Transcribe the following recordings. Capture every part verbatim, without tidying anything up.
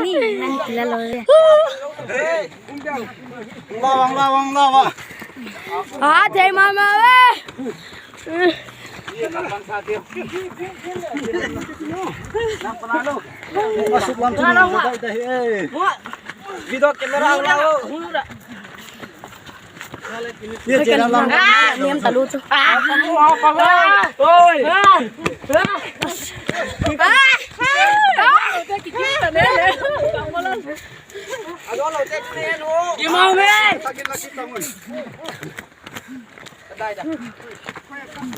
Ni nang kila lo le. Lawa, lawa, lawa. A thei ma ma le. Video camera la. Ye che la lang. Niam talu chu. Oi.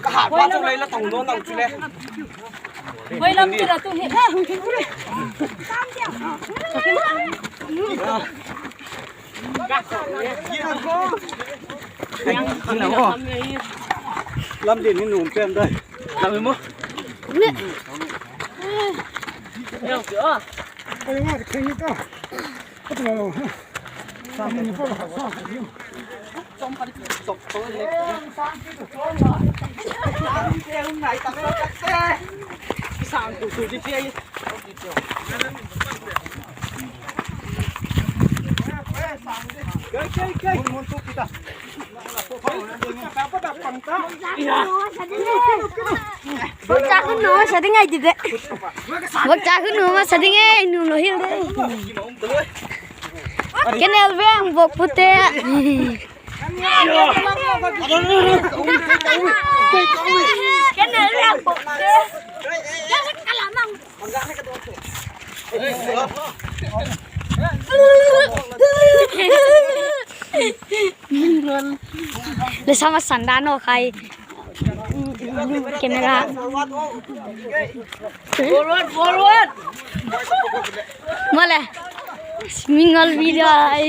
Ka hat pa chu lei la tong lo nang chu le. Hoi lam ti la tu hi. Lam din ni num pen dai. Lam mo. Bawkcha khun nu ma sa ding ai ti de. Bawkcha khun nu ma sa ding e, nu lo hil de. Kenel veng bawk pute. Kenel veng bawk pute. Le sama sanda no khai. Camera. Forward, forward. Male. Mingol video ai.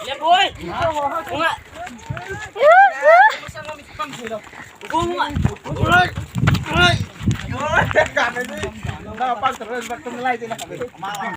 Le boy.